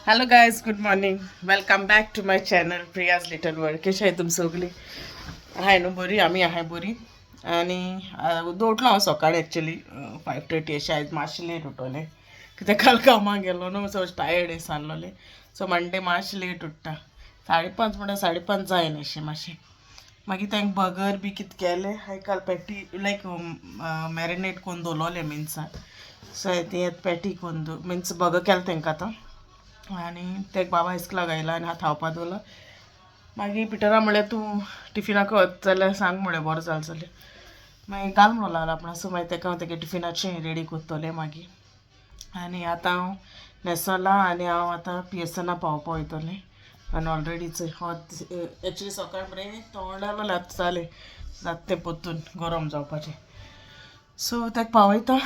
Hello guys, good morning. Welcome back to my channel Priya's little world. कशी आहे तुम सगळी? हाय न्हू बरी? आमी आहाय बरी. आनी उठलो हांव सकाळी एक्चुली 5:30 अशें. आयज मातशें लेट उठोलें कित्याक काल कामाक गेलो न्हू, सो टायर्ड आसलेलें. सो मंडे मातशें लेट उठ्ठा, 5:30 म्हणल्यार 5:30 जायना अशें मातशें. मागीर तांकां बगर बी कितें केलें हांवें काल, पॅटी लायक मॅरिनेट करून दवरलोलें मिन्सान. सो तें पॅटी करून मिन्स बगर केलें तांकां आतां. आनी तेक बाबा इस्कुलाक घायला आनी हात खावपा दवरला. मागीर पिटरा म्हणलें तूं टिफिनाक वता जाल्यार सांग म्हणलें, बरो जालें जाल्यार मागीर घाल म्हणून लागलो आपणा. सो मागीर तेका हांव तेगे टिफिनाचें रेडी करतलें मागीर. आनी आतां हांव न्हेसलां आनी हांव आतां पियर्सना पावपा वयतलें. आनी ऑलरेडी हॉट एक्चुली सकाळ बरें तोंडालो आतां जालें जाता तें पोत्तून गरम जावपाचें. सो तेका पावयता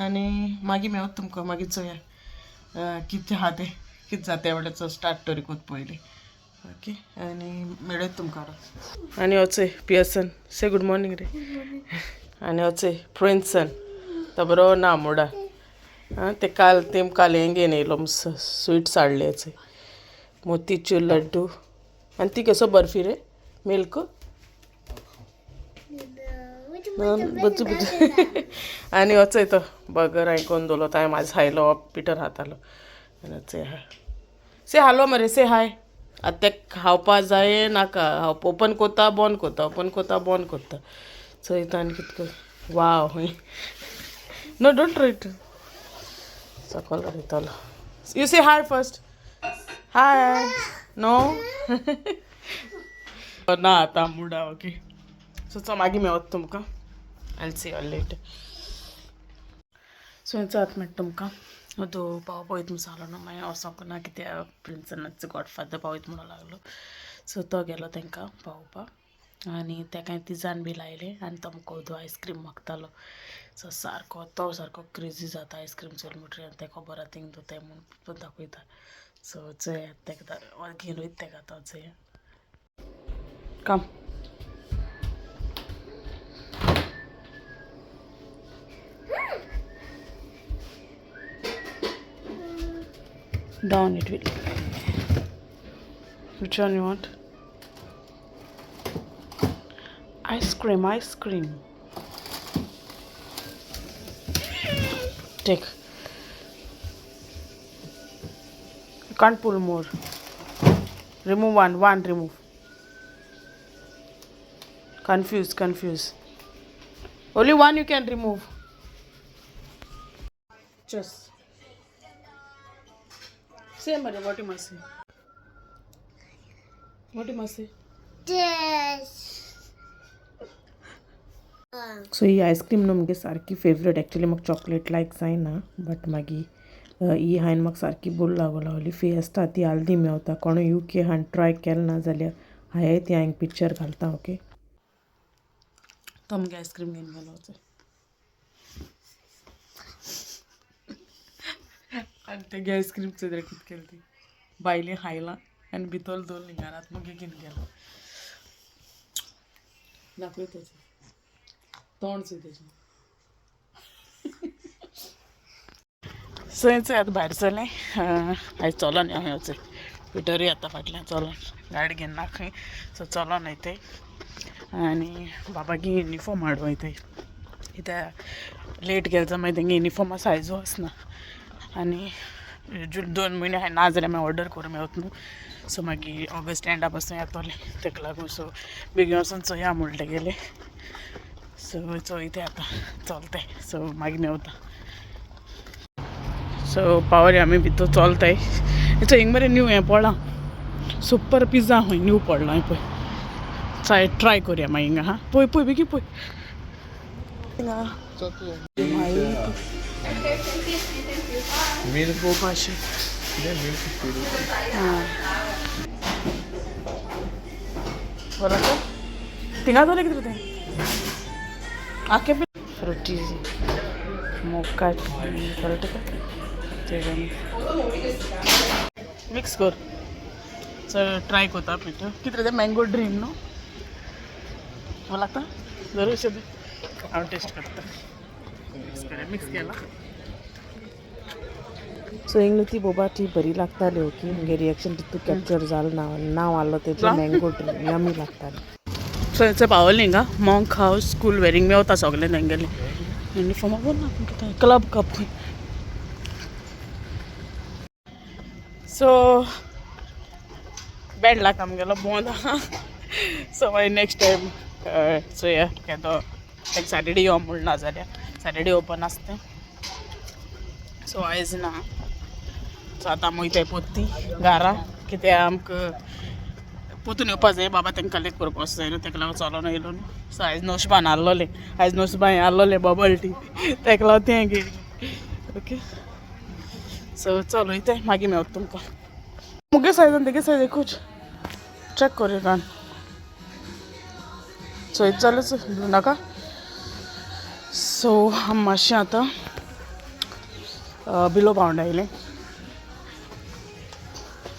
आनी मागीर मेवता तुमकां. मागीर चोया कितें आहा तें, कितें जाता म्हणल्यार स्टार्ट तरी कोत पयलीं. ओके, आनी मेळत तुमकां. आनी वचय पियर्सन, से गूड मॉर्निंग रे. आनी वचय प्रिन्सन, तो बरो ना मुडा. आं ते काल तेम काल हें घेवन येयलो, स्विट्स हाडले, मोतीचूर लड्डू. आनी ती कसो बर्फी रे, मिल्क बुजू बुजू. आनी वचय तो बगर हांवें कोन्न दवरलो, तो हांवें म्हाजो खायलो, पिटर खातालो. आनी वचय हा, से हालो मरे, से हाय. आतां तें खावपा जाय नाका, हांव ओपन कोत्ता बंद कोत्ता, ओपन कोत्ता बंद कोत्ता. चोयता आनी कितें कर. वाव, नो don't right सकल उडयतालो. You say hi first. Hi. No ना आतां मुडा. ओके, सो चल मागीर मेवता तुमकां. I see all later. So आतां मेळटा तुमकां. तो पावपा वयता म्हूण सांगलो न्हू, मागीर वचोंक ना कित्याक प्रिन्सनाचो गॉडफादर पावयता म्हणून लागलो. सो तो गेलो तांकां पावोवपाक आनी तेका तिजान बी लायलें. आनी तो मुको दो आयस्क्रीम मागतालो. सो सारको तो सारको क्रेजी जाता आयस्क्रीम चोयल म्हणटरीर. आनी तेका खबर आहा थिंग दोताय म्हूण दाखयता. सो चोया तेका घेवन वयता तेका आतां. चोया, come. Down it will. Which one you want? Ice cream, ice cream. Take. You can't pull more. Remove one, one remove. Confuse, confuse. Only one you can remove. Just say, Maria, what you must say? What you must say? This. So he ice cream न्हू मुगे सारकी favourite. Actually म्हाका chocolate लायक जायना, but मागीर ही हांवें म्हाका सारकी बोल लागो लागली. फिएस्ता ती आल्दी मेवता. कोणूय you के हांवें ट्राय केलें ना जाल्यार हांवें ती हांवें पिक्चर घालता. ओके, तो मुगे आयस्क्रीम घेवन गेलो. आनी तेगे आयस्क्रीम चोय कितें केलें ती बायले खायलां आनी भितर दवरली घरांत, मुगे घेवन गेलो. दाखय तेजें तोंड चोय तेजें. सो चोय आतां भायर सरलें. आयज चलोन या खंय, पिटरूय आतां फाटल्यान चलोन, गाडी घेवन ना खंय. सो चलोन वयताय आनी बाबागी युनिफॉर्म हाडूं वयताय कित्याक लेट गेले जाल्यार मागीर तेंगे युनिफॉर्मा सायजू आसना. आनी जून 2 म्हयने हांवें ना जाल्यार मागीर ऑर्डर करूं मेवता न्हू. सो मागीर ऑगस्ट एंडा पासून येतोलें, तेका लागून सो बेगीन वचून चोया म्हणलें तेगेलें. सो चोयता आतां चलताय. सो मागीर मेवता. सो पावरी आमी भितर चलताय. चोय हिंग मरे न्यू हें पडलां, सुपर पिझ्झा खंय न्यू पडलां पळय. चाय ट्राय करुया मागीर हिंगा. हां पळय पळय बेगीन पळय हिंगा. Milk. भोवपाचें. कितें मिल्क आं बरो आसा थिंगा जालें कितें तें आखे फ्रुटी मोका कळटा मिक्स कर. चल ट्राय करता पिठो. कितें तें मँगो ड्रीम न्हू, मला लागता जरूर हांव टेस्ट करता. मिक्स कर, मिक्स केला. सो हिंग न्हू ती बोबा टी बरी लागताली. ओके, मुगे रिएक्शन तितू कॅप्चर जालो ना. नांव आहलो तेजें मँगो ट्री, यमी लागताली. सो हेचे पावली हिंगा मॉंक हावस स्कूल वेरिंग मेवता सगळें तेंगेलें युनिफॉर्म ना club cup. So bad luck, आमगेलो बोंद आहा. सो मागीर नेक्स्ट टायम चोया केदो. एक सॅटर्डे यो म्हूण, ना जाल्यार सॅटर्डे ओपन आसता. सो आयज ना. सो आतां आमी वयताय पोत्ती घारा, कित्याक आमकां पोतून येवपा जाय. बाबा तांकां कलेक्ट करपा वचूं जाय न्हू, तेका लागून चलोन येयलो न्हू. सो आयज नोशबान आहलोलें, आयज नोशबान आहलोलें बबल टी, तेका लागून तें घेयलें. ओके, सो चल वयताय, मागीर मेवता तुमकां. मुगे सायज आनी तेगे सायज एकूच, चॅक करूया. कान चोयत जाल्यार नाका. सो आमी मातशें आतां बिलो पावंड आयलें.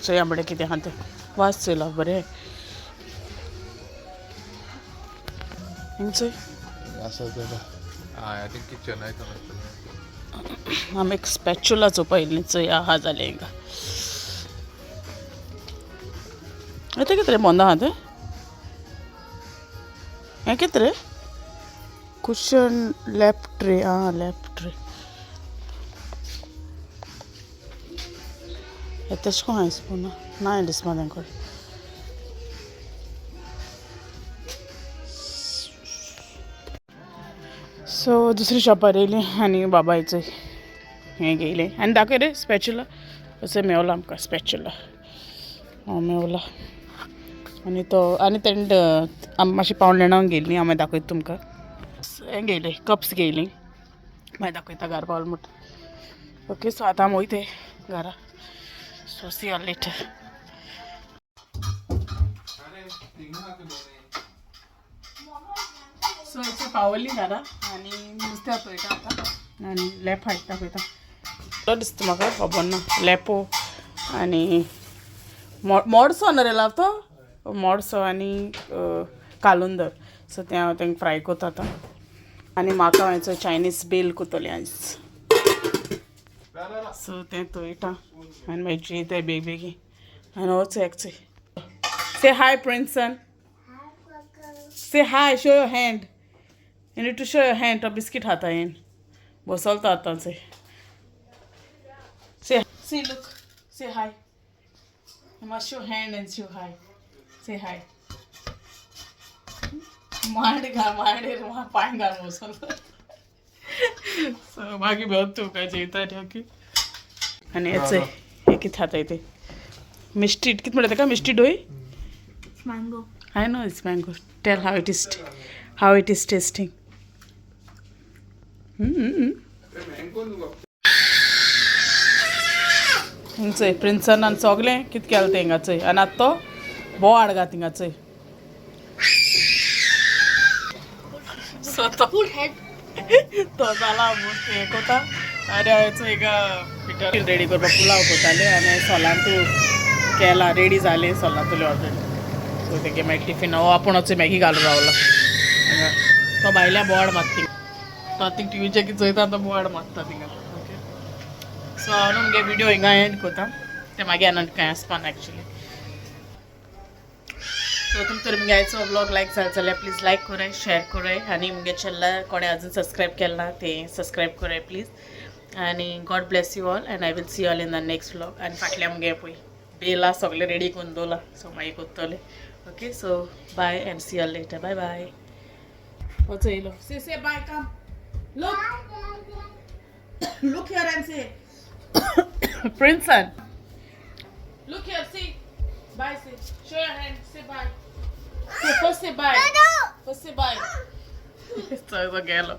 चोया म्हणल्यार कितें आहा तें. वास चोयला, बरें हिंग चोय. आसा जाल्यार I think kitchen आयटम आसतलें. आमी एक स्पॅच्युला चोवपा येयल्ली. चोया आहा जाल्यार हिंगा. तें कितें रे, बोंदा आहा तें? हें कितें रे? Cushion lap tray. आं, लॅप ट्रे. हें तेशें कोन्न हांवें स्पून ना हें दिसपा तेंकडे. सो दुसरी शॉपार येयली आनी बाबायचो हें घेयलें आनी दाखय रे स्पॅच्युला. अशें मेवला आमकां स्पॅच्युला. हांव मेवला आनी तो आनी तेणें आमी मातशें पावण लेणां घेयल्लीं. हांव मागीर दाखयता तुमकां. हें घेयलें, कप्स घेयलीं, मागीर दाखयता घरा पावल म्हणटा. ओके, सो आतां आमी वयताय घरा. So see you later. So अशें पावली घरा आनी नुस्त्या पळयता आतां आनी लेप हाडटा, पळयता. तो दिसता म्हाका खबर ना, लेपो आनी मोडसो न्हू रे लाव तो मोडसो आनी कालुंदर. सो तें हांव तांकां फ्राय करता आतां आनी म्हाका हांवें चायनीज बेल करतलें आयज. सो तें तोयटा आनी मागीर जेयताय बेगी बेगी आनी वच एकचे. Say hi, Princeton. Say hi, show your hand. You need to show your hand. तो बिस्कीट खाता येन बसोल तो आतां. Say say see, look, say hi. You must show hand and show hi. Say hi. मांड घाल, मांडेर पांय घाल बसोल. सो मागीर मेवता तुमकां, जेयता. ओके, आनी हेच हे कितें खाताय ते मिश्टी, कितें म्हणटा तेका, मिश्टी दोय. Mango. I know it's mango. Tell how it is, how it is tasting. Mm-hmm. हिंग चोय, प्रिन्सनान सगळें कितें केलें तें हिंगा चोय. आनी आतां तो बोवाळ घात हिंगा चोय. सो तो Full head. तो जाला हें कोता. आनी हांवें चोय हिंगा पिटर रेडी करपाक पुलाव करतालें आनी सोलान तूं केला रेडी जालें सोलां तुलें ऑलरेडी. सो तेगे मागीर टिफीन हो आपूण वचून मॅगी घालून रावला हांगा. तो भायल्या बोवाळ मारता थिंगा. तो थिंग टिवीचे कितें चोयता, तो बोवाळ मारता थिंगा. ओके, सो हांव न्हू मुगे विडियो हिंगा एंड करता. ते मागीर आनी कांय आसपा ना एक्चुली. सो तुमकां तर मुगे आयचो व्लॉग लायक जालो जाल्यार प्लीज लायक कराय, शेअर कराय आनी मुगे चॅनला कोणें अजून सबस्क्रायब केलें ना तें सबस्क्रायब कराय प्लीज. आनी God bless you all and I will see all in the next vlog. आनी फाटल्या मुगे पळय बेला सगळें रेडी करून दवरलां. सो मागीर करतलें. Okay, so bye and see all later. Bye bye. वचो येयलो. Say say bye. Come, look, look here and say, Princeton. Look here, see. Bye, say. Show your hand, say bye. Say, first say bye. First say bye. So, गेलो.